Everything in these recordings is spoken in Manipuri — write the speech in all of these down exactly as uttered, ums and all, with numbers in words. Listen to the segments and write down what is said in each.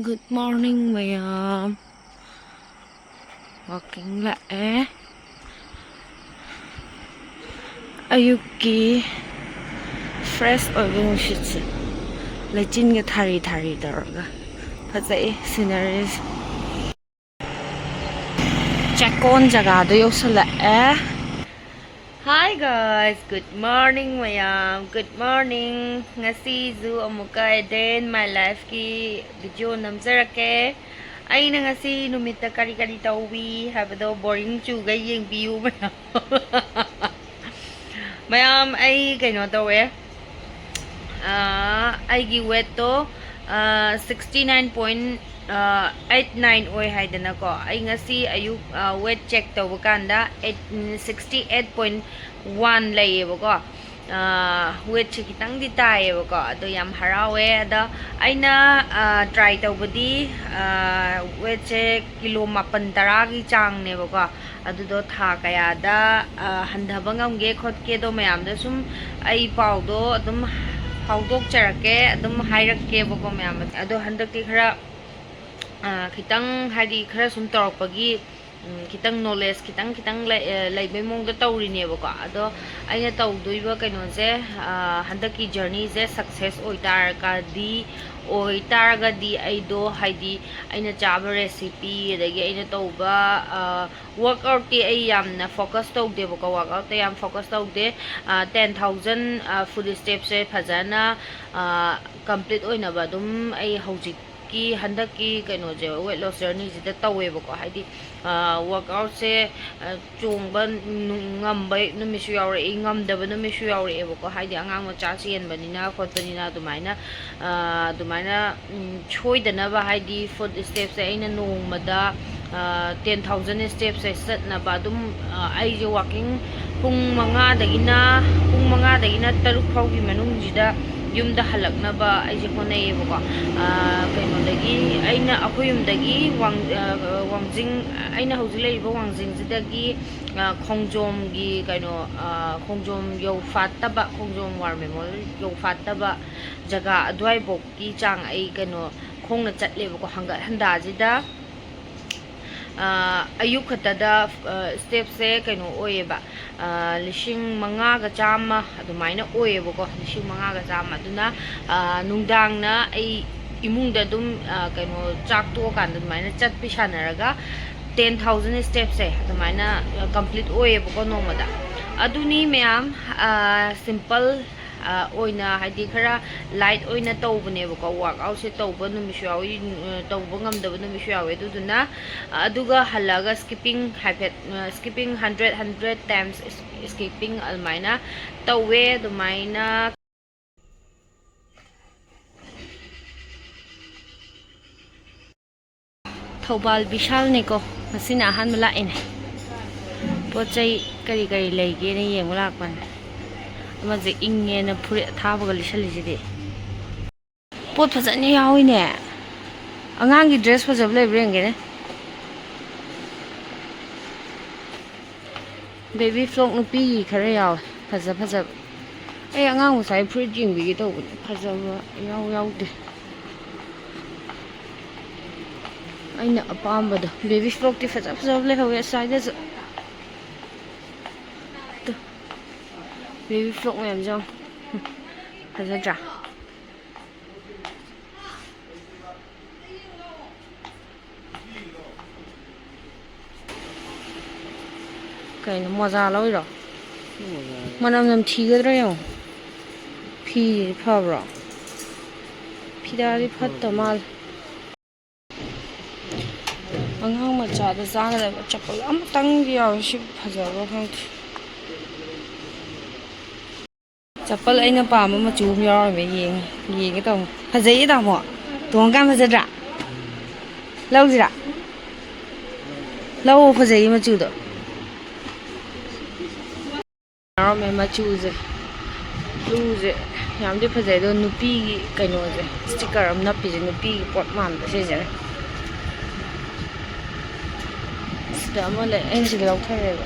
Good morning, ꯃꯌꯥꯝ꯫ Walking ꯂꯥꯛꯑꯦ꯫ ꯑꯌꯨꯛꯀꯤ fresh ꯑꯣꯏꯕ ꯅꯨꯡꯁꯤꯠꯁꯦ, ꯂꯩꯆꯤꯟꯒ ꯊꯥꯔꯤ ꯊꯥꯔꯤ ꯇꯧꯔꯒ ꯐꯖꯩ sceneries꯫ ꯆꯦꯛꯀꯣꯟ ꯖꯒꯥꯗꯣ ꯌꯧꯁꯜꯂꯛꯑꯦ꯫ Hi guys, good morning ꯃꯌꯥꯝ, good morning꯫ ꯉꯁꯤꯁꯨ ꯑꯃꯨꯛꯀ a day in my lifeꯀꯤ video ꯅꯝꯖꯔꯛꯀꯦ꯫ ꯑꯩꯅ ꯉꯁꯤ ꯅꯨꯃꯤꯠꯇ ꯀꯔꯤ ꯀꯔꯤ ꯇꯧꯏ ꯍꯥꯏꯕꯗꯣ boring ꯆꯨꯒꯩ ꯌꯦꯡꯕꯤꯌꯨ ꯃꯌꯥꯝ꯫ ꯃꯌꯥꯝ, ꯑꯩ ꯀꯩꯅꯣ ꯇꯧꯋꯦ, ꯑꯥ, ꯑꯩꯒꯤ weightꯇꯣ, ꯑꯥ, sixty nine point eight nine ꯑꯣꯏ ꯍꯥꯏꯗꯅꯀꯣ꯫ ꯑꯩ ꯉꯁꯤ ꯑꯌꯨꯛ, ꯑꯥ, weight check ꯇꯧꯕ ꯀꯥꯟꯗ eight, sixty eight point one ꯂꯩꯌꯦꯕꯀꯣ꯫ ꯑꯥ, weightꯁꯦ ꯈꯤꯇꯪꯗꯤ ꯇꯥꯏꯌꯦꯕꯀꯣ, ꯑꯗꯣ ꯌꯥꯝ ꯍꯔꯥꯎꯋꯦ꯫ ꯑꯗ ꯑꯩꯅ, ꯑꯥ, try ꯇꯧꯕꯗꯤ, ꯑꯥ, weightꯁꯦ ꯀꯤꯂꯣ ꯃꯥꯄꯟ ꯇꯔꯥꯒꯤ ꯆꯥꯡꯅꯦꯕꯀꯣ꯫ ꯑꯗꯨꯗꯣ ꯊꯥ ꯀꯌꯥꯗ, ꯑꯥ, ꯍꯟꯊꯕ ꯉꯝꯒꯦ ꯈꯣꯠꯀꯦꯗꯣ ꯃꯌꯥꯝꯗ ꯁꯨꯝ ꯑꯩ ꯄꯥꯎꯗꯣ ꯑꯗꯨꯝ ꯐꯥꯎꯗꯣꯛꯆꯔꯛꯀꯦ, ꯑꯗꯨꯝ ꯍꯥꯏꯔꯛꯀꯦꯕꯀꯣ ꯃꯌꯥꯝ꯫ ꯑꯗꯣ ꯍꯟꯗꯛꯇꯤ ꯈꯔ, ꯑꯥ, ꯈꯤꯇꯪ ꯍꯥꯏꯗꯤ ꯈꯔ ꯁꯨꯝ ꯇꯧꯔꯛꯄꯒꯤ, ꯎꯝ, ꯈꯤꯇꯪ knowledge ꯈꯤꯇꯪ ꯈꯤꯇꯪ ꯂꯩ-, ꯑ, ꯂꯩꯕꯩ ꯃꯑꯣꯡꯗ ꯇꯧꯔꯤꯅꯦꯕꯀꯣ꯫ ꯑꯗꯣ ꯑꯩꯅ ꯇꯧꯗꯣꯏꯕ ꯀꯩꯅꯣꯁꯦ, ꯑ, ꯍꯟꯗꯛꯀꯤ journeyꯁꯦ success ꯑꯣꯏꯇꯥꯔꯒꯗꯤ, ꯑꯣꯏꯇꯥꯔꯒꯗꯤ ꯑꯩꯗꯣ ꯍꯥꯏꯗꯤ ꯑꯩꯅ ꯆꯥꯕ recipe, ꯑꯗꯒꯤ ꯑꯩꯅ ꯇꯧꯕ, ꯑ, workoutꯇꯤ ꯑꯩ ꯌꯥꯝꯅ focus ꯇꯧꯗꯦꯕꯀꯣ, workoutꯇ ꯌꯥꯝ focus ꯇꯧꯗꯦ꯫ ꯑ, ten thousand, ꯑ, foot stepꯁꯦ ꯐꯖꯅ, ꯑ, complete ꯑꯣꯏꯅꯕ ꯑꯗꯨꯝ ꯑꯩ ꯍꯧꯖꯤꯛꯀꯤ ꯍꯟꯗꯛꯀꯤ ꯀꯩꯅꯣꯁꯦ, weight loss journeyꯁꯤꯗ ꯇꯧꯋꯦꯕꯀꯣ꯫ ꯍꯥꯏꯗꯤ, ꯑ, workoutꯁꯦ, ꯑ, ꯆꯣꯡꯕ ꯅꯨ-, ꯉꯝꯕ ꯅꯨꯃꯤꯠꯁꯨ ꯌꯥꯎꯔꯛꯏ, ꯉꯝꯗꯕ ꯅꯨꯃꯤꯠꯁꯨ ꯌꯥꯎꯔꯛꯑꯦꯕꯀꯣ꯫ ꯍꯥꯏꯗꯤ ꯑꯉꯥꯡ ꯃꯆꯥ ꯆꯦꯟꯕꯅꯤꯅ ꯈꯣꯠꯄꯅꯤꯅ ꯑꯗꯨꯃꯥꯏꯅ, ꯑ, ꯑꯗꯨꯃꯥꯏꯅ, ꯎꯝ, ꯁꯣꯏꯗꯅꯕ ꯍꯥꯏꯗꯤ foot stepꯁꯦ ꯑꯩꯅ ꯅꯣꯡꯃꯗ, ꯑ, ten thousand stepꯁꯦ ꯆꯠꯅꯕ ꯑꯗꯨꯝ, ꯑ, ꯑꯩꯁꯦ walking ꯄꯨꯡ ꯃꯉꯥꯗꯒꯤꯅ, ꯄꯨꯡ ꯃꯉꯥꯗꯒꯤꯅ ꯇꯔꯨꯛ ꯐꯥꯎꯒꯤ ꯃꯅꯨꯡꯁꯤꯗ ꯌꯨꯝꯗ ꯍꯜꯂꯛꯅꯕ ꯑꯩꯁꯦ ꯍꯣꯠꯅꯩꯌꯦꯕꯀꯣ꯫ ꯑ, ꯀꯩꯅꯣꯗꯒꯤ ꯑꯩꯅ, ꯑꯩꯈꯣꯏ ꯌꯨꯝꯗꯒꯤ ꯋꯥꯡ-, ꯑ, ꯋꯥꯡꯖꯤꯡ, ꯑꯩꯅ ꯍꯧꯖꯤꯛ ꯂꯩꯔꯤꯕ ꯋꯥꯡꯖꯤꯡꯁꯤꯗꯒꯤ, ꯑ, ꯈꯣꯡꯖꯣꯝꯒꯤ ꯀꯩꯅꯣ, ꯑ, ꯈꯣꯡꯖꯣꯝ ꯌꯧꯐꯥꯠꯇꯕ, ꯈꯣꯡꯖꯣꯝ War Memorial ꯌꯧꯐꯥꯠꯇꯕ ꯖꯒꯥ ꯑꯗꯨꯋꯥꯏꯐꯥꯎꯒꯤ ꯆꯥꯡ ꯑꯩ ꯀꯩꯅꯣ ꯈꯣꯡꯅ ꯆꯠꯂꯦꯕꯀꯣ꯫ ꯍꯪꯒꯠ ꯍꯟꯗꯥꯁꯤꯗ, ꯑ, ꯑꯌꯨꯛ ꯈꯛꯇꯗ, ꯑ, ꯁ꯭ꯇꯦꯞꯁꯦ ꯀꯩꯅꯣ ꯑꯣꯏꯌꯦꯕ, ꯑ, ꯂꯤꯁꯤꯡ ꯃꯉꯥꯒ ꯆꯥꯝꯃ ꯑꯗꯨꯃꯥꯏꯅ ꯑꯣꯏꯌꯦꯕꯀꯣ, ꯂꯤꯁꯤꯡ ꯃꯉꯥꯒ ꯆꯥꯝꯃ꯫ ꯑꯗꯨꯅ, ꯑ, ꯅꯨꯡꯗꯥꯡꯅ ꯑꯩ ꯏꯃꯨꯡꯗ ꯑꯗꯨꯝ, ꯑ, ꯀꯩꯅꯣ, ꯆꯥꯛ ꯇꯣꯛꯑꯀꯥꯟꯗ ꯑꯗꯨꯃꯥꯏꯅ ꯆꯠꯄꯤ ꯁꯥꯟꯅꯔꯒ ten thousand ꯁ꯭ꯇꯦꯞꯁꯦ ꯑꯗꯨꯃꯥꯏꯅ, ꯑ, ꯀꯝꯄ꯭ꯂꯤꯠ ꯑꯣꯏꯌꯦꯕꯀꯣ ꯅꯣꯡꯃꯗ꯫ ꯑꯗꯨꯅꯤ ꯃꯌꯥꯝ, ꯑ, ꯁꯤꯝꯄꯜ, ꯑ, ꯑꯣꯏꯅ, ꯍꯥꯏꯗꯤ ꯈꯔ ꯂꯥꯏꯠ ꯑꯣꯏꯅ ꯇꯧꯕꯅꯦꯕꯀꯣ꯫ ꯋꯥꯔꯛꯑꯥꯎꯠꯁꯦ ꯇꯧꯕ ꯅꯨꯃꯤꯠꯁꯨ ꯌꯥꯎꯏ, ꯑ, ꯇꯧꯕ ꯉꯝꯗꯕ ꯅꯨꯃꯤꯠꯁꯨ ꯌꯥꯎꯏ꯫ ꯑꯗꯨꯗꯨꯅ, ꯑ, ꯑꯗꯨꯒ ꯍꯜꯂꯛꯑꯒ ꯁ꯭ꯀꯤꯞꯄꯤꯡ ꯍꯥꯏꯐꯦꯠ, ꯑ, ꯁ꯭ꯀꯤꯞꯄꯤꯡ hundred, hundred times ꯁ꯭ꯀꯤꯞꯄꯤꯡ ꯑꯗꯨꯃꯥꯏꯅ ꯇꯧꯋꯦ꯫ ꯑꯗꯨꯃꯥꯏꯅ ꯊꯧꯕꯥꯜ ꯕꯤꯁꯥꯜꯅꯤꯀꯣ, ꯉꯁꯤꯅ ꯑꯍꯥꯟꯕ ꯂꯥꯛꯏꯅꯦ꯫ ꯄꯣꯠ ꯆꯩ ꯀꯔꯤ ꯀꯔꯤ ꯂꯩꯒꯦꯅ ꯌꯦꯡꯕ ꯂꯥꯛꯄꯅꯦ꯫ ꯑꯃꯁꯦ ꯏꯪꯉꯦꯅ ꯐꯨꯔꯤꯠ ꯑꯊꯥꯕꯒ ꯂꯤꯠꯁꯜꯂꯤꯁꯤꯗꯤ꯫ ꯄꯣꯠ ꯐꯖꯅ ꯌꯥꯎꯏꯅꯦ꯫ ꯑꯉꯥꯡꯒꯤ ꯗ꯭ꯔꯦꯁ ꯐꯖꯕ ꯂꯩꯕ꯭ꯔꯥ ꯌꯦꯡꯒꯦꯅꯦ꯫ ꯕꯦꯕꯤ ꯐ꯭ꯔꯣꯛ ꯅꯨꯄꯤꯒꯤ ꯈꯔ ꯌꯥꯎꯋꯦ, ꯐꯖ ꯐꯖꯕ꯫ ꯑꯩ ꯑꯉꯥꯡ ꯃꯆꯥꯒꯤ ꯐꯨꯔꯤꯠ ꯌꯦꯡꯕꯤꯒꯦ ꯇꯧꯕꯅꯦ, ꯐꯖꯕ ꯏꯌꯥꯎ ꯌꯥꯎꯗꯦ꯫ ꯑꯩꯅ ꯑꯄꯥꯝꯕꯗꯣ, ꯕꯦꯕꯤ ꯐ꯭ꯔꯣꯛꯇꯤ ꯐꯖ ꯐꯖꯕ ꯂꯩꯍꯧꯋꯦ ꯑꯁ꯭ꯋꯥꯏꯗꯁꯨ꯫ ꯇꯨ, ꯕꯦꯕꯤ ꯐ꯭ꯔꯣꯛ ꯃꯌꯥꯝꯁꯦ ꯌꯦꯡꯉꯣ꯫ ꯐꯖꯗ꯭ꯔꯥ? ꯀꯩꯅꯣ, ꯃꯣꯖꯥ ꯂꯧꯔꯤꯔꯣ? ꯃꯅꯝ ꯅꯝꯊꯤꯒꯗ꯭ꯔꯥ ꯌꯦꯡꯉꯣ꯫ ꯐꯤ ꯐꯕ꯭ꯔꯣ? ꯐꯤꯗꯥꯗꯤ ꯐꯠꯇ ꯃꯥꯜꯂꯦ꯫ ꯑꯉꯥꯡ ꯃꯆꯥꯗ ꯆꯥꯒꯗꯕ ꯆꯄꯜ ꯑꯃꯇꯪꯗꯤ ꯌꯥꯎꯋꯦ, ꯁꯤ ꯐꯖꯕ꯭ꯔꯥ ꯈꯪꯗꯦ꯫ ꯆꯄꯜ ꯑꯩꯅ ꯄꯥꯝꯕ ꯃꯆꯨ ꯑꯃ ꯌꯥꯎꯔꯝꯃꯦ, ꯌꯦꯡꯉꯦ, ꯌꯦꯡꯒꯦ ꯇꯧꯅꯤ꯫ ꯐꯖꯩꯌꯦ ꯇꯥꯃꯣ, ꯇꯣꯡꯉꯀꯥꯟ ꯐꯖꯗ꯭ꯔꯥ? ꯂꯧꯁꯤꯔꯥ? ꯂꯧꯑꯣ, ꯐꯖꯩꯌꯦ ꯃꯆꯨꯗꯣ꯫ ꯌꯥꯎꯔꯝꯃꯦ ꯃꯆꯨꯁꯦ, ꯕ꯭ꯂꯨꯁꯦ ꯌꯥꯝꯗꯤ ꯐꯖꯩ꯫ ꯑꯗꯣ ꯅꯨꯄꯤꯒꯤ ꯀꯩꯅꯣꯁꯦ, ꯁ꯭ꯇꯤꯀꯔ ꯑꯃ ꯅꯞꯄꯤꯁꯦ, ꯅꯨꯄꯤꯒꯤ ꯄꯣꯠ ꯃꯥꯟꯕ ꯁꯤꯁꯦ꯫ ꯁꯤꯗ ꯑꯃ ꯂꯩ, ꯑꯩꯅ ꯁꯤꯗ ꯂꯧꯊꯔꯦꯕ꯫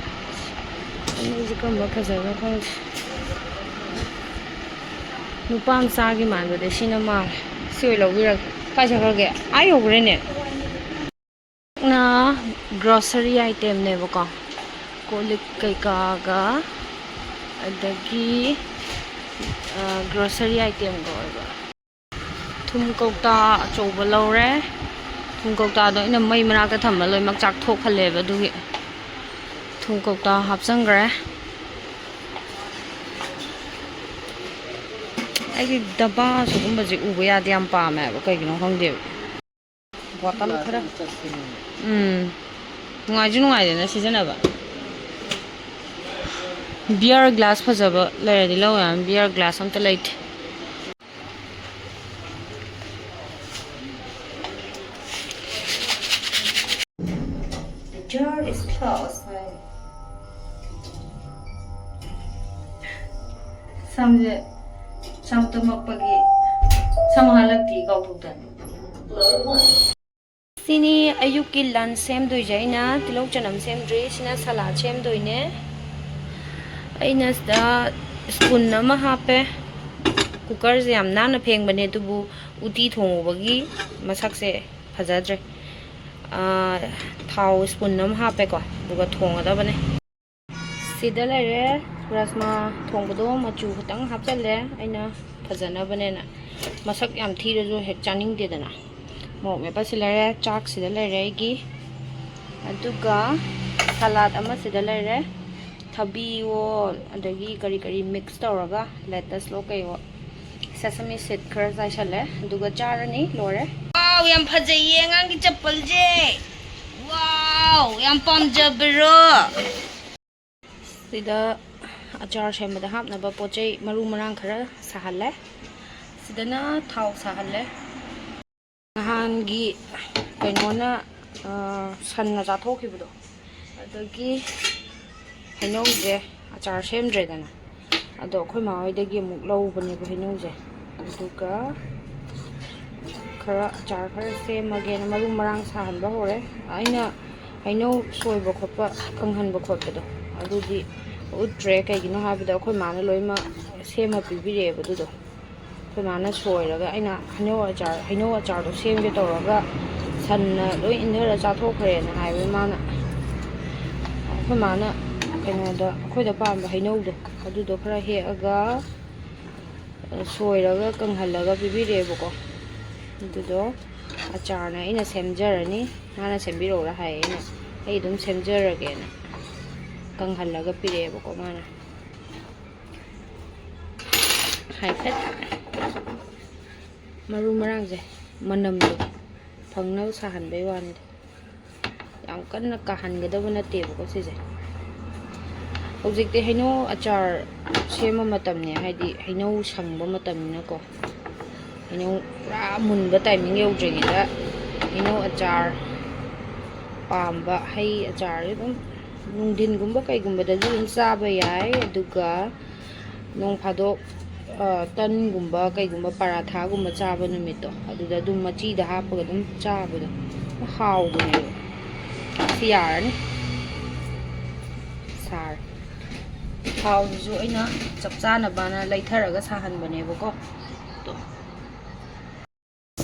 ꯑꯅꯤꯁꯦ ꯀꯔꯝꯕ ꯐꯖꯕꯅꯣ ꯈꯪꯗꯦ꯫ ꯅꯨꯄꯥ ꯃꯆꯥꯒꯤ ꯃꯥꯟꯕꯗꯤ ꯁꯤꯅ ꯃꯥꯜꯂꯦ꯫ ꯁꯤ ꯑꯣꯏ ꯂꯧꯕꯤꯔꯒꯦ꯫ ꯀꯥꯏ ꯆꯠꯈ꯭ꯔꯒꯦ? ꯑꯥ ꯌꯧꯈ꯭ꯔꯦꯅꯦ꯫ ꯅ grocery itemꯅꯦꯕꯀꯣ, ꯀꯣꯜ ꯂꯤꯛ ꯀꯩꯀꯥꯒ, ꯑꯗꯒꯤ grocery itemꯒ ꯑꯣꯏꯕ꯫ ꯊꯨꯝ ꯀꯧꯇꯥ ꯑꯆꯧꯕ ꯂꯧꯔꯦ꯫ ꯊꯨꯝ ꯀꯧꯇꯥꯗꯣ ꯑꯩꯅ ꯃꯩ ꯃꯅꯥꯛꯇ ꯊꯝꯕ ꯂꯣꯏꯅꯃꯛ ꯆꯥꯛꯊꯣꯛꯍꯜꯂꯦꯕ, ꯑꯗꯨꯒꯤ ꯊꯨꯝ ꯀꯧꯇꯥ ꯍꯥꯞꯆꯟꯈ꯭ꯔꯦ꯫ ꯑꯩꯗꯤ ꯗꯕꯥ ꯁꯤꯒꯨꯝꯕꯁꯦ ꯎꯕ ꯌꯥꯗꯦ, ꯌꯥꯝ ꯄꯥꯝꯃꯦ ꯍꯥꯏꯕ, ꯀꯩꯒꯤꯅꯣ ꯈꯪꯗꯦꯕ꯫ ꯕꯣꯇꯜ ꯈꯔ꯫ ꯎꯝ, ꯅꯨꯡꯉꯥꯏꯁꯨ ꯅꯨꯡꯉꯥꯏꯗꯅ ꯁꯤꯖꯤꯟꯅꯕ꯫ Beer glass ꯐꯖꯕ ꯂꯩꯔꯗꯤ ꯂꯧ ꯌꯥꯅꯤ, beer glass ꯑꯝꯇ ꯂꯩꯇꯦ꯫ The door is closed. ꯁꯝꯁꯦ, ꯁꯝ ꯇꯨꯝꯃꯛꯄꯒꯤ ꯁꯝ ꯍꯥꯜꯂꯛꯇꯤ ꯀꯥꯎꯊꯣꯛꯇꯅ꯫ ꯁꯤꯅꯤ ꯑꯌꯨꯛꯀꯤ lunch ꯁꯦꯝꯗꯣꯏꯁꯦ꯫ ꯑꯩꯅ ꯇꯤꯜꯍꯧ ꯆꯅꯝ ꯁꯦꯝꯗ꯭ꯔꯤ꯫ ꯁꯤꯅ salad ꯁꯦꯝꯗꯣꯏꯅꯦ꯫ ꯑꯩꯅ ꯁꯤꯗ spoon ꯑꯃ ꯍꯥꯞꯄꯦ꯫ Cookerꯁꯦ ꯌꯥꯝ ꯅꯥꯟꯅ ꯐꯦꯡꯕꯅꯦ, ꯑꯗꯨꯕꯨ ꯎꯇꯤ ꯊꯣꯡꯉꯨꯕꯒꯤ ꯃꯁꯛꯁꯦ ꯐꯖꯗ꯭ꯔꯦ꯫ ꯑꯥ, ꯊꯥꯎ spoon ꯑꯃ ꯍꯥꯞꯄꯦꯀꯣ, ꯑꯗꯨꯒ ꯊꯣꯡꯒꯗꯕꯅꯦ꯫ ꯁꯤꯗ ꯂꯩꯔꯦ ꯔꯥꯖꯃꯥ ꯊꯣꯡꯕꯗꯣ, ꯃꯆꯨ ꯈꯤꯇꯪ ꯍꯥꯞꯆꯜꯂꯦ ꯑꯩꯅ ꯐꯖꯅꯕꯅꯦꯅ꯫ ꯃꯁꯛ ꯌꯥꯝ ꯊꯤꯔꯁꯨ ꯍꯦꯛ ꯆꯥꯅꯤꯡꯗꯦꯗꯅ꯫ ꯃꯣꯔꯣꯛ ꯃꯦꯠꯄꯁꯤ ꯂꯩꯔꯦ, ꯆꯥꯛꯁꯤꯗ ꯂꯩꯔꯦ ꯑꯩꯒꯤ, ꯑꯗꯨꯒ salad ꯑꯃꯁꯤꯗ ꯂꯩꯔꯦ꯫ ꯊꯕꯤꯋꯣ, ꯑꯗꯒꯤ ꯀꯔꯤ ꯀꯔꯤ mix ꯇꯧꯔꯒ, lettuce ꯂꯣ ꯀꯩꯋꯣ, sesame seed ꯈꯔ ꯆꯥꯏꯁꯜꯂꯦ, ꯑꯗꯨꯒ ꯆꯥꯔꯅꯤ, ꯂꯣꯏꯔꯦ꯫ Wow, ꯌꯥꯝ ꯐꯖꯩꯌꯦ ꯑꯉꯥꯡꯒꯤ ꯆꯄꯜꯁꯦ꯫ Wow, ꯌꯥꯝ ꯄꯥꯝꯖꯕꯔꯣ? ꯁꯤꯗ ꯑꯆꯥꯔ ꯁꯦꯝꯕꯗ ꯍꯥꯞꯅꯕ ꯄꯣꯠ ꯆꯩ ꯃꯔꯨ ꯃꯔꯥꯡ ꯈꯔ ꯁꯥꯍꯜꯂꯦ꯫ ꯁꯤꯗꯅ ꯊꯥꯎ ꯁꯥꯍꯜꯂꯦ꯫ ꯅꯍꯥꯟꯒꯤ ꯀꯩꯅꯣꯅ, ꯑ, ꯁꯟꯅ ꯆꯥꯊꯣꯛꯈꯤꯕꯗꯣ, ꯑꯗꯒꯤ ꯍꯩꯅꯧꯁꯦ ꯑꯆꯥꯔ ꯁꯦꯝꯗ꯭ꯔꯦꯗꯅ, ꯑꯗꯣ ꯑꯩꯈꯣꯏ ꯃꯥ ꯍꯣꯏꯗꯒꯤ ꯑꯃꯨꯛ ꯂꯧꯕꯅꯦꯕ ꯍꯩꯅꯧꯁꯦ꯫ ꯑꯗꯨꯒ ꯈꯔ ꯑꯆꯥꯔ ꯈꯔ ꯁꯦꯝꯃꯒꯦꯅ ꯃꯔꯨ ꯃꯔꯥꯡ ꯁꯥꯍꯟꯕ ꯍꯧꯔꯦ꯫ ꯑꯩꯅ ꯍꯩꯅꯧ ꯁꯣꯏꯕ ꯈꯣꯠꯄ, ꯀꯪꯍꯟꯕ ꯈꯣꯠꯄꯗꯣ ꯑꯗꯨꯗꯤ ꯎꯠꯇ꯭ꯔꯦ, ꯀꯩꯒꯤꯅꯣ ꯍꯥꯏꯕꯗ ꯑꯩꯈꯣꯏ ꯃꯥꯅ ꯂꯣꯏꯅꯃꯛ ꯁꯦꯝꯃ ꯄꯤꯕꯤꯔꯛꯑꯦꯕ ꯑꯗꯨꯗꯣ꯫ ꯑꯩꯈꯣꯏ ꯃꯥꯅ ꯁꯣꯏꯔꯒ, ꯑꯩꯅ ꯍꯩꯅꯧ ꯑꯆꯥꯔ, ꯍꯩꯅꯧ ꯑꯆꯥꯔꯗꯣ ꯁꯦꯝꯒꯦ ꯇꯧꯔꯒ ꯁꯟꯅ ꯂꯣꯏ ꯏꯟꯊꯔ ꯆꯥꯊꯣꯛꯈ꯭ꯔꯦꯅ ꯍꯥꯏꯕ ꯃꯥꯅ꯫ ꯑꯩꯈꯣꯏ ꯃꯥꯅ ꯀꯩꯅꯣꯗ, ꯑꯩꯈꯣꯏꯗ ꯄꯥꯟꯕ ꯍꯩꯅꯧꯗꯣ, ꯑꯗꯨꯗꯣ ꯈꯔ ꯍꯦꯛꯑꯒ ꯁꯣꯏꯔꯒ ꯀꯪꯍꯜꯂꯒ ꯄꯤꯕꯤꯔꯛꯑꯦꯕꯀꯣ꯫ ꯑꯗꯨꯗꯣ ꯑꯆꯥꯔꯅ ꯑꯩꯅ ꯁꯦꯝꯖꯔꯅꯤ, ꯃꯥꯅ ꯁꯦꯝꯕꯤꯔꯛꯎꯔꯥ ꯍꯥꯏꯌꯦ꯫ ꯑꯩꯅ, "ꯑꯩ ꯑꯗꯨꯝ ꯁꯦꯝꯖꯔꯒꯦꯅ" ꯀꯪꯍꯜꯂꯒ ꯄꯤꯔꯛꯑꯦꯕꯀꯣ ꯃꯥꯅ꯫ ꯍꯥꯏꯐꯦꯠ ꯃꯔꯨ ꯃꯔꯥꯡꯁꯦ ꯃꯅꯝꯗꯣ ꯐꯪꯅꯕ ꯁꯥꯍꯟꯕꯩ ꯋꯥꯅꯤꯗ꯫ ꯌꯥꯝ ꯀꯟꯅ ꯀꯥꯍꯟꯒꯗꯕ ꯅꯠꯇꯦꯕꯀꯣ ꯁꯤꯁꯦ꯫ ꯍꯧꯖꯤꯛꯇꯤ ꯍꯩꯅꯧ ꯑꯆꯥꯔ ꯁꯦꯝꯕ ꯃꯇꯝꯅꯦ, ꯍꯥꯏꯗꯤ ꯍꯩꯅꯧ ꯁꯪꯕ ꯃꯇꯝꯅꯤꯅꯀꯣ꯫ ꯍꯩꯅꯧ ꯄꯨꯔꯥ ꯃꯨꯟꯕ ꯇꯥꯏꯃꯤꯡ ꯌꯧꯗ꯭ꯔꯤꯉꯩꯗ ꯍꯩꯅꯧ ꯑꯆꯥꯔ ꯄꯥꯝꯕ, ꯍꯩ ꯑꯆꯥꯔꯁꯦ ꯑꯗꯨꯝ ꯅꯨꯡꯊꯤꯟꯒꯨꯝꯕ ꯀꯩꯒꯨꯝꯕꯗꯁꯨ ꯑꯗꯨꯝ ꯆꯥꯕ ꯌꯥꯏ꯫ ꯑꯗꯨꯒ ꯅꯣꯡ ꯐꯥꯗꯣꯛ, ꯑ, ꯇꯟꯒꯨꯝꯕ ꯀꯩꯒꯨꯝꯕ ꯄꯔꯥꯊꯥꯒꯨꯝꯕ ꯆꯥꯕ ꯅꯨꯃꯤꯠꯇꯣ, ꯑꯗꯨꯗ ꯑꯗꯨꯝ ꯃꯆꯤꯗ ꯍꯥꯞꯄꯒ ꯑꯗꯨꯝ ꯆꯥꯕꯗꯣ ꯍꯥꯎꯕꯅꯦꯕ꯫ ꯁꯤ ꯌꯥꯔꯅꯤ꯫ ꯁꯥꯔꯦ꯫ ꯊꯥꯎꯁꯤꯁꯨ ꯑꯩꯅ ꯆꯞ ꯆꯥꯅꯕꯅ ꯂꯩꯊꯔꯒ ꯁꯥꯍꯟꯕꯅꯦꯕꯀꯣ꯫ ꯇꯣ꯫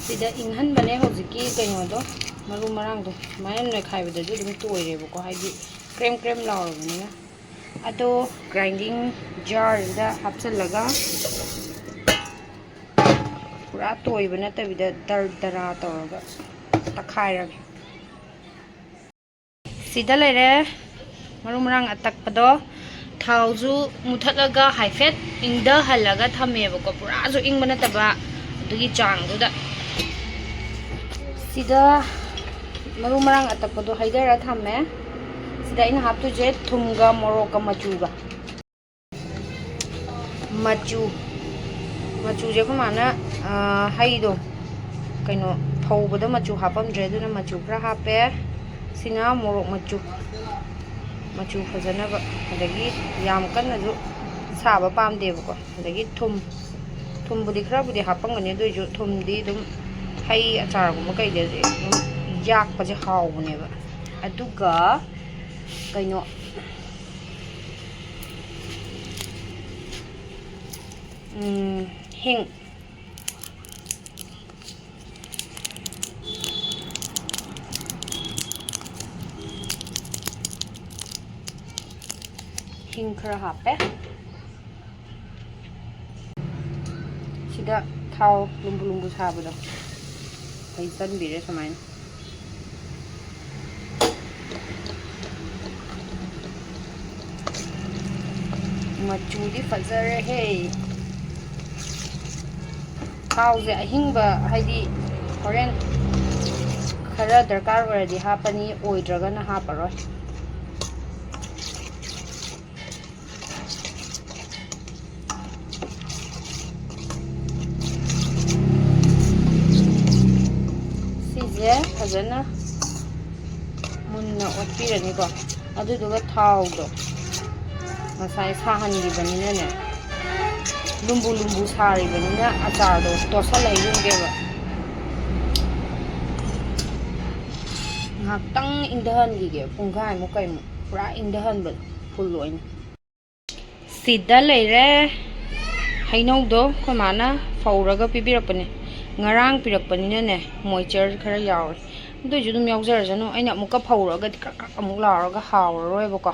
ꯁꯤꯗ ꯏꯪꯍꯟꯕꯅꯦ ꯍꯧꯖꯤꯛꯀꯤ ꯀꯩꯅꯣꯗꯣ, ꯃꯔꯨ ꯃꯔꯥꯡꯗꯣ꯫ ꯁꯨꯃꯥꯏꯅ ꯅꯣꯏꯈꯥꯏꯕꯗꯁꯨ ꯑꯗꯨꯝ ꯇꯣꯏꯔꯦꯕꯀꯣ, ꯍꯥꯏꯗꯤ ꯀ꯭ꯔꯦꯝ ꯀ꯭ꯔꯦꯝ ꯂꯥꯎꯔꯕꯅꯤꯅ꯫ ꯑꯗꯣ grinding jarꯁꯤꯗ ꯍꯥꯞꯆꯤꯜꯂꯒ ꯄꯨꯔꯥ ꯇꯣꯏꯕ ꯅꯠꯇꯕꯤꯗ ꯗꯔ ꯗꯔꯥ ꯇꯧꯔꯒ ꯇꯛꯈꯥꯏꯔꯒꯦ꯫ ꯁꯤꯗ ꯂꯩꯔꯦ ꯃꯔꯨ ꯃꯔꯥꯡ ꯑꯇꯛꯄꯗꯣ꯫ ꯊꯥꯎꯁꯨ ꯃꯨꯊꯠꯂꯒ ꯍꯥꯏꯐꯦꯠ ꯏꯪꯊꯍꯜꯂꯒ ꯊꯝꯃꯦꯕꯀꯣ, ꯄꯨꯔꯥꯁꯨ ꯏꯪꯕ ꯅꯠꯇꯕ, ꯑꯗꯨꯒꯤ ꯆꯥꯡꯗꯨꯗ꯫ ꯁꯤꯗ ꯃꯔꯨ ꯃꯔꯥꯡ ꯑꯇꯛꯄꯗꯣ ꯍꯩꯗꯔ ꯊꯝꯃꯦ꯫ ꯁꯤꯗ ꯑꯩꯅ ꯍꯥꯞꯇꯣꯏꯁꯦ ꯊꯨꯝꯒ ꯃꯣꯔꯣꯛꯀ ꯃꯆꯨꯒ꯫ ꯃꯆꯨ, ꯃꯆꯨꯁꯦ ꯑꯩꯈꯣꯏ ꯃꯥꯅ, ꯑ, ꯍꯩꯗꯣ ꯀꯩꯅꯣ ꯐꯧꯕꯗ ꯃꯆꯨ ꯍꯥꯞꯄꯝꯗ꯭ꯔꯦ, ꯑꯗꯨꯅ ꯃꯆꯨ ꯈꯔ ꯍꯥꯞꯄꯦ꯫ ꯁꯤꯅ ꯃꯣꯔꯣꯛ ꯃꯆꯨ, ꯃꯆꯨ ꯐꯖꯅꯕ꯫ ꯑꯗꯒꯤ ꯌꯥꯝ ꯀꯟꯅꯁꯨ ꯁꯥꯕ ꯄꯥꯝꯗꯦꯕꯀꯣ꯫ ꯑꯗꯒꯤ ꯊꯨꯝ, ꯊꯨꯝꯕꯨꯗꯤ ꯈꯔꯕꯨꯗꯤ ꯍꯥꯞꯄꯝꯒꯅꯤ, ꯑꯗꯨ ꯑꯣꯏꯁꯨ ꯊꯨꯝꯗꯤ ꯑꯗꯨꯝ ꯍꯩ ꯑꯆꯥꯔꯒꯨꯝꯕ ꯀꯩꯗꯗꯤ ꯑꯗꯨꯝ ꯌꯥꯛꯄꯁꯦ ꯍꯥꯎꯕꯅꯦꯕ꯫ ꯑꯗꯨꯒ ꯀꯩꯅꯣ, ꯎꯝ, ꯍꯤꯡ꯫ ꯏꯁꯤꯡ ꯈꯔ ꯍꯥꯞꯄꯦ꯫ ꯁꯤꯗ ꯊꯥꯎ ꯂꯨꯝꯕꯨ ꯂꯨꯝꯕꯨ ꯁꯥꯕꯗꯣ ꯍꯩꯖꯟꯕꯤꯔꯦ ꯁꯨꯃꯥꯏꯅ꯫ ꯃꯆꯨꯗꯤ ꯐꯖꯔꯦꯍꯦ꯫ ꯊꯥꯎꯁꯦ ꯑꯍꯤꯡꯕ, ꯍꯥꯏꯗꯤ ꯍꯣꯔꯦꯟ ꯈꯔ ꯗꯔꯀꯥꯔ ꯑꯣꯏꯔꯗꯤ ꯍꯥꯞꯄꯅꯤ, ꯑꯣꯏꯗ꯭ꯔꯒꯅ ꯍꯥꯞꯄꯔꯣꯏ꯫ ꯁꯤꯁꯦ ꯐꯖꯅ ꯃꯨꯟꯅ ꯑꯣꯠꯄꯤꯔꯅꯤꯀꯣ꯫ ꯑꯗꯨꯗꯨꯒ ꯊꯥꯎꯗꯣ ꯉꯁꯥꯏ ꯁꯥꯍꯟꯈꯤꯕꯅꯤꯅꯅꯦ, ꯂꯨꯝꯕꯨ ꯂꯨꯝꯕꯨ ꯁꯥꯔꯤꯕꯅꯤꯅ ꯑꯆꯥꯔꯗꯣ ꯇꯣꯠꯁꯜꯂ ꯌꯨꯡꯒꯦꯕ꯫ ꯉꯥꯏꯍꯥꯛꯇꯪ ꯏꯪꯊꯍꯟꯈꯤꯒꯦ, ꯄꯨꯡꯈꯥꯏꯃꯨꯛ ꯀꯩꯃꯨꯛ ꯄꯨꯔꯥ ꯏꯪꯊꯍꯟꯕꯗꯣ ꯐꯨꯜ ꯑꯣꯏꯅ꯫ ꯁꯤꯗ ꯂꯩꯔꯦ ꯍꯩꯅꯧꯗꯣ, ꯑꯩꯈꯣꯏ ꯃꯥꯅ ꯐꯧꯔꯒ ꯄꯤꯕꯤꯔꯛꯄꯅꯦ꯫ ꯉꯔꯥꯡ ꯄꯤꯔꯛꯄꯅꯤꯅꯅꯦ, ꯃꯣꯏꯆꯔ ꯈꯔ ꯌꯥꯎꯔꯦ꯫ ꯑꯗꯨꯏꯁꯨ ꯑꯗꯨꯝ ꯌꯥꯎꯖꯔꯁꯅꯨ, ꯑꯩꯅ ꯑꯃꯨꯛꯀ ꯐꯧꯔꯒꯗꯤ ꯀ꯭ꯔꯛ ꯀ꯭ꯔꯛ ꯑꯃꯨꯛ ꯂꯥꯎꯔꯒ ꯍꯥꯎꯔꯔꯣꯏꯕꯀꯣ꯫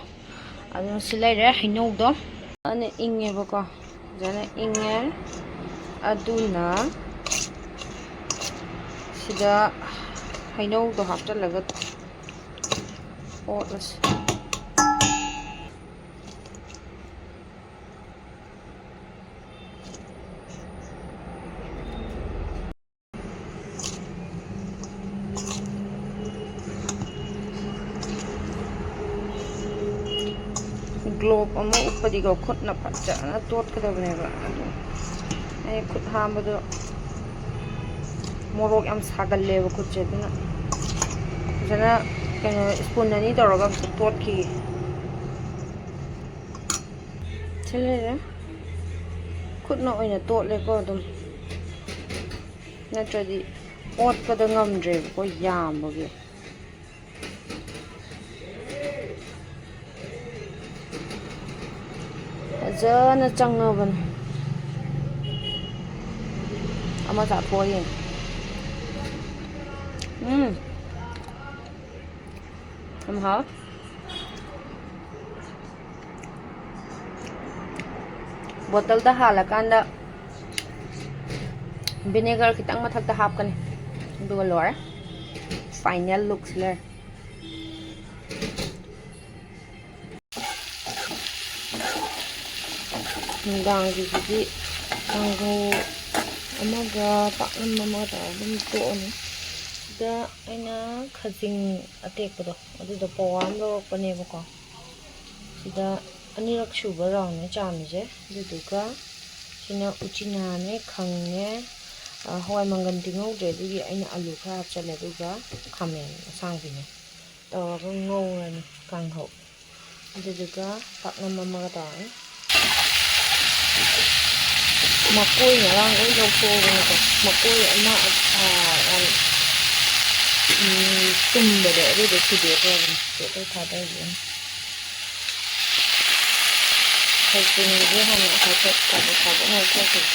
ꯑꯗꯨꯅ ꯁꯤ ꯂꯩꯔꯦ ꯍꯩꯅꯧꯗꯣ꯫ ꯑꯗꯨꯅ ꯏꯪꯉꯦꯕꯀꯣ, ꯐꯖꯅ ꯏꯪꯉꯦ꯫ ꯑꯗꯨꯅ ꯁꯤꯗ ꯍꯩꯅꯧꯗꯣ ꯍꯥꯞꯆꯤꯜꯂꯒ ꯑꯣꯠꯂꯁꯤ꯫ ꯒ꯭ꯂꯣꯞ ꯑꯃ ꯎꯞꯄꯗꯤꯀꯣ, ꯈꯨꯠꯅ ꯐꯖꯅ ꯇꯣꯠꯀꯗꯕꯅꯦꯕ꯫ ꯑꯗꯣ ꯑꯩ ꯈꯨꯠ ꯍꯥꯝꯕꯗꯣ ꯃꯣꯔꯣꯛ ꯌꯥꯝ ꯁꯥꯒꯜꯂꯦꯕ ꯈꯨꯠꯁꯦ, ꯑꯗꯨꯅ ꯐꯖꯅ ꯀꯩꯅꯣ ꯁ꯭ꯄꯨꯟ ꯑꯅꯤ ꯇꯧꯔꯒ ꯑꯝꯇ ꯇꯣꯠꯈꯤꯒꯦ꯫ ꯁꯤ ꯂꯩꯔꯦ꯫ ꯈꯨꯠꯅ ꯑꯣꯏꯅ ꯇꯣꯠꯂꯦꯀꯣ ꯑꯗꯨꯝ, ꯅꯠꯇ꯭ꯔꯗꯤ ꯑꯣꯠꯄꯗ ꯉꯝꯗ꯭ꯔꯦꯕꯀꯣ ꯌꯥꯝꯕꯒꯤ꯫ ꯐꯖꯅ ꯆꯪꯉꯕꯅꯦ꯫ ꯑꯃ ꯆꯥꯊꯣꯛꯑ ꯌꯦꯡꯒꯦ꯫ ꯎꯝ꯫ ꯌꯥꯝ ꯍꯥꯎ꯫ ꯕꯣꯇꯜꯗ ꯍꯥꯜꯂꯀꯥꯟꯗ ꯚꯤꯅꯦꯒꯔ ꯈꯤꯇꯪ ꯃꯊꯛꯇ ꯍꯥꯞꯀꯅꯤ, ꯑꯗꯨꯒ ꯂꯣꯏꯔꯦ꯫ ꯐꯥꯏꯅꯦꯜ ꯂꯨꯛꯁꯤ ꯂꯩꯔꯦ꯫ ꯅꯨꯡꯗꯥꯡꯒꯤꯁꯤꯗꯤ ꯀꯥꯡꯍꯧ ꯑꯃꯒ ꯄꯥꯛꯅꯝ ꯑꯃꯒ ꯇꯧꯔꯒ ꯑꯗꯨꯝ ꯇꯣꯛꯑꯅꯤ꯫ ꯁꯤꯗ ꯑꯩꯅ ꯈꯖꯤꯡ ꯑꯇꯦꯛꯄꯗꯣ ꯑꯗꯨꯗꯣ ꯄꯋꯥ ꯑꯃ ꯂꯧꯔꯛꯄꯅꯦꯕꯀꯣ꯫ ꯁꯤꯗ ꯑꯅꯤꯔꯛ ꯁꯨꯕ ꯔꯥꯎꯟꯅꯦ ꯆꯥꯝꯃꯤꯁꯦ꯫ ꯑꯗꯨꯗꯨꯒ ꯁꯤꯅ ꯎꯆꯤꯅꯥꯅꯦ, ꯈꯪꯉꯦ, ꯑ, ꯍꯋꯥꯏ ꯃꯪꯒꯟ ꯇꯤꯡꯍꯧꯗ꯭ꯔꯦ, ꯑꯗꯨꯒꯤ ꯑꯩꯅ ꯑꯂꯨ ꯈꯔ ꯍꯥꯞꯆꯜꯂꯦ, ꯑꯗꯨꯒ ꯈꯥꯃꯦꯟ ꯑꯁꯥꯡꯕꯤꯅꯦ ꯇꯧꯔꯒ ꯉꯧꯔꯅꯤ ꯀꯥꯡꯍꯧ꯫ ꯑꯗꯨꯗꯨꯒ ꯄꯥꯛꯅꯝ ꯑꯃꯒ ꯇꯧꯔꯅꯤ꯫ ꯃꯀꯣꯏ ꯉꯔꯥꯡ ꯂꯣꯏ ꯂꯧꯊꯣꯛꯑꯕꯅꯤꯀꯣ꯫ ꯃꯀꯣꯏ ꯑꯃ, ꯑ, ꯌꯥꯝ, ꯎꯝ, ꯇꯨꯝꯕꯗꯣ ꯑꯗꯨꯗꯣ ꯊꯨꯗꯦꯛꯈ꯭ꯔꯕꯅꯤ꯫ ꯇꯦꯠꯂ ꯊꯥꯗꯈꯤꯕꯅꯤ꯫ ꯈꯖꯤꯡꯁꯦ ꯍꯥꯟꯅ ꯍꯥꯏꯐꯦꯠ ꯀꯥꯕꯛ ꯀꯥꯕꯛ ꯉꯧꯊꯣꯛꯈꯤꯒꯦ꯫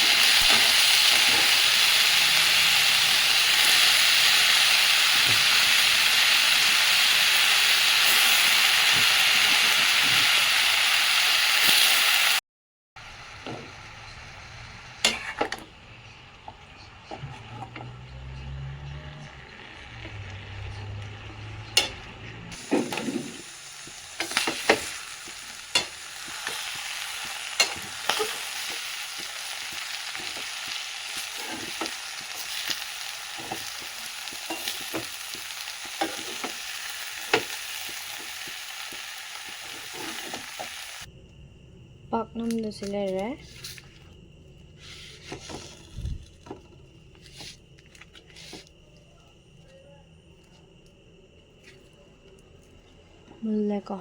ꯄꯥꯛꯅꯝꯗꯨ ꯁꯤ ꯂꯩꯔꯦ꯫ ꯃꯨꯜꯂꯦꯀꯣ꯫